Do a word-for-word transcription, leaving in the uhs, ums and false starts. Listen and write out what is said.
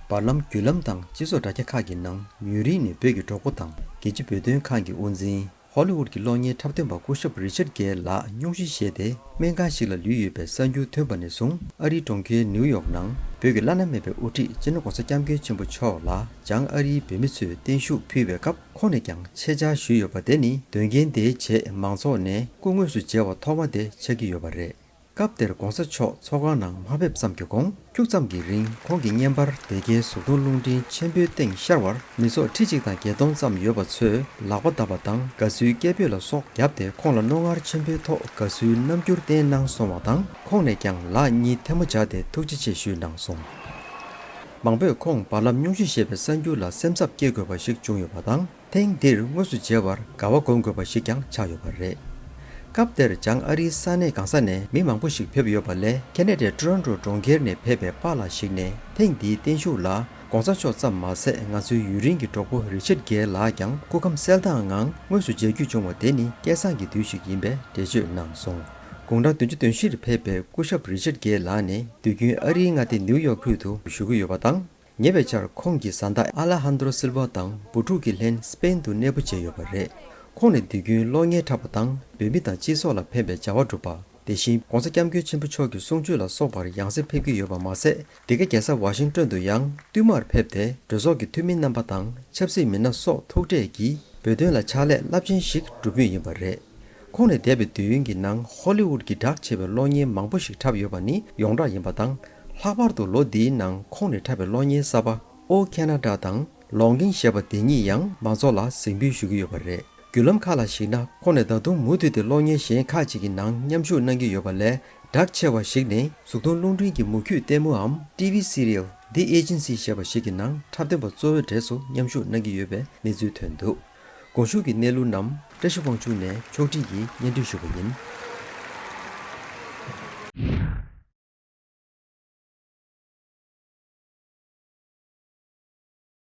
བར་ལམ་བརྒྱུད་ལམ་དང་སྤྱི་ཚོགས་དྲ་རྒྱ་ཁག་གི་ནང་ཡུན་རིང་ནས་བོད་ཀྱི་གྲོགས་པོ་དང་རྒྱལ་སྤྱི་བོད་དོན་ཁང་གི་དབུ་འཛིན། ཧོ་ལི་ཝུད་ཀྱི་གློག་བརྙན་འཁྲབ་སྟོན་པ་སྐུ་ཞབས་རི་ཆར་གྷེལ་ལགས་སྙུང་གཞི་བཞེས་ཏེ་སྨན་ཁང་ཞིག་ལ་ལུས་ཡོད་པའི་གསར་འགྱུར་ཐོན་པ་ནས་བཟུང་། ཨ་རིའི་གྲོང་ཁྱེར་ནིའུ་ཡོག་ནང་བོད་ཀྱི་བླ་ན་མེད་པའི་དབུ་ཁྲིད་སྤྱི་ནོར་༧གོང་ས་༧སྐྱབས་མགོན་ཆེན་པོ་མཆོག་ལ་བྱང་ཨ་རིའི་བོད་མི་ཚོས་བརྟན་བཞུགས་ཕུལ་བའི་སྐབས། ཁོང་ནས་ཀྱང་ཆེད་བཅར་ཞུས་ཡོད་པ་དེ་ནི་དོན་རྐྱེན་དེའི་རྗེས་མང་ཚོགས་ནས་སྐུ་དངོས་སུ་མཇལ་བ་ཐོག་མ་དེ་ཆགས་ཀྱི་ཡོད་པ་རེད། སྐབས་དེར་༧གོང་ས་མཆོག་ཚོགས་ཁང་ནང་མ་ཕེབས་ཙམ་གྱི་གོང་ཁྱུག་ཙམ་གྱི་རིང་ཁོང་གིས་བརྙན་པར་སྡེ་དགེའི་གཟུགས་མཐོང་རླུང་འཕྲིན་ཆེན་པོའི་སྟེང་ཤར་བར། མི་ཚོགས་ཁྲི་གཅིག་དང་བརྒྱད་སྟོང་ཙམ་ཡོད་པ་ཚོས་ལག་པ་བརྡབས་པ་དང་དགའ་བསུའི་སྐད་འབོད་ལ་སོགས་བརྒྱབ་སྟེ། ཁོང་ལ་རྣོ་ངར་ཆེན་པོའི་ཐོག་དགའ་བསུའི་རྣམ་འགྱུར་བསྟན་གནང་སོང་བ་དང་། ཁོང་ནས་ཀྱང་ལག་གཉིས་ཐལ་མོ་སྦྱར་ཏེ་ཐུགས་རྗེ་ཆེ་ཞུས་གནང་སོང་། མང་པོས་ཁོང་བར་ལམ་སྙུང་གཞི་བཞེས་པའི་གསར་འགྱུར་ལ་སེམས་འཚབ་སྐྱེ་དགོས་པ་ཞིག་བྱུང་ཡོད་པ་དང་། ཐེངས་འདིར་དངོས་སུ་མཇལ་བར་དགའ་བ་སྒོམ་དགོས་པ་ཞིག་ཀྱང་ཆགས་ཡོད་པ་རེད། སྐབས་དེར་བྱང་ཨ་རིའི་ས་གནས་གང་ས་ནས་མི་མང་པོ་ཞིག་ཕེབས་ཡོད་པ་ལས། ཁེ་ན་ཌའི་ཊོ་རོན་ཊོ་གྲོང་ཁྱེར་ནས་ཕེབས་པའི་པཱ་ལགས་ཤིག་ནས་ཐེངས་འདིའི་བརྟན་བཞུགས་ལ་༧གོང་ས་མཆོག་ཙམ་མ་ཟད། ང་ཚོའི་ཡུན་རིང་གི་གྲོགས་པོ་རི་ཆར་གྷེལ་ལགས་ཀྱང་སྐུ་ཁམས་གསལ་ཐང་ངང་དངོས་སུ་མཇལ་རྒྱུ་བྱུང་བ་དེ་ནི་སྐལ་བཟང་གི་དུས་ཤིག་ཡིན་པའི་འགྲེལ་བརྗོད་གནང་སོང་། དགུང་གྲངས་བདུན་ཅུ་དོན་བཞི་རུ་ཕེབས་པའི་སྐུ་ཞབས་རི་ཆར་གྷེལ་ལགས་ནི་དུས་རྒྱུན་ཨ་རིའི་མངའ་སྡེ་ནིའུ་ཡོག་ཁུལ་དུ་བཞུགས་ཀྱི་ཡོད་པ་དང་། ཉེ་བའི་ཆར་ཁོང་གི་བཟའ་ཟླ་ཨ་ལ་ཧན་དྲོ་སིལ་ཝ་དང་བུ་ཕྲུག་གི་ལྷན་སྤེན་དུ་གནས་སྤོ་བྱས་ཡོད་པ་རེད། ཁོང་ནི་དུས་རྒྱུན་གློག་བརྙན་འཁྲབ་པ་དང་། བོད་མི་དང་སྤྱི་ཚོགས་ལ་ཕན་པའི་བྱ་བ་སྒྲུབ་པ། དེ་བཞིན་༧གོང་ས་༧སྐྱབས་མགོན་ཆེན་པོ་མཆོག་གི་གསུང་ཆོས་ལ་སོགས་པར་ཡང་སེ་ཕེབས་ཀྱི་ཡོད་པ་མ་ཟད། འདི་ག་རྒྱལ་ས་ཝ་ཤིང་ཏོན་དུ་ཡང་བསྟུད་མར་ཕེབས་ཏེ། གྲོས་ཚོགས་ཀྱི་འཐུས་མི་རྣམ་པ་དང་ཆབ་སྲིད་མི་སྣ་སོགས་ཐུག་འཕྲད་ཀྱིས་བོད་དོན་ལ་ཕྱག་ལས་རླབས་ཆེན་ཞིག་སྒྲུབ་མུས་ཡིན་པ་རེད། ཁོང་ནས་འདས་པའི་དུས་ཡུན་གྱི་ནང་ཧོ་ལི་ཝུད་ཀྱི་གྲགས་ཆེ་བའི་གློག་བརྙན་མང་པོ་ཞིག་འཁྲབ་ཡོད་པ་ནི་ཡོངས་གྲགས་ཡིན་པ་དང་། ལྷག་པར་དུ་ལོ་འདིའི་ནང་ཁོང་ནས་འཁྲབ་པའི་གློག་བརྙན་གསར་པ་ཨོ་ཁེ་ན་ཌ་དང་ལོང་གིང་ཞེས་པ་དེ་གཉིས་ཡང་མང་ཚོགས་ལ་གཟིགས་འབུལ་ཞུ་གི་ཡོད་པ་རེད། བརྒྱུད་ལམ་ཁག་ལ་གཞིགས་ན། ཁོང་ནས་ད་དུང་མུ་མཐུད་དེ་གློག་བརྙན་གཞན་ཁག་ཅིག་གི་ནང་མཉམ་ཞུགས་གནང་གི་ཡོད་པ་ལས། གྲགས་ཆེ་བ་ཞིག་ནི་གཟུགས་མཐོང་རླུང་འཕྲིན་གྱི་མུ་ཁྱུད་ལྟད་མོའམ་ཊི་ཝི་སི་རི་ཡལ་The Agency ཞེས་པ་ཞིག་གི་ནང་འཁྲབ་སྟོན་པ་གཙོ་བོའི་གྲས་སུ་མཉམ་ཞུགས་གནང་གི་ཡོད་པའི་གནས་ཚུལ་ཐོན་འདུག། དགོངས་ཞུ་གི་གནས་ལུགས་རྣམས་བཀྲ་ཤིས་དབང་ཕྱུག་ནས་ཕྱོགས་སྒྲིག་གིས་སྙན་སྒྲོན་ཞུས་པ་ཡིན།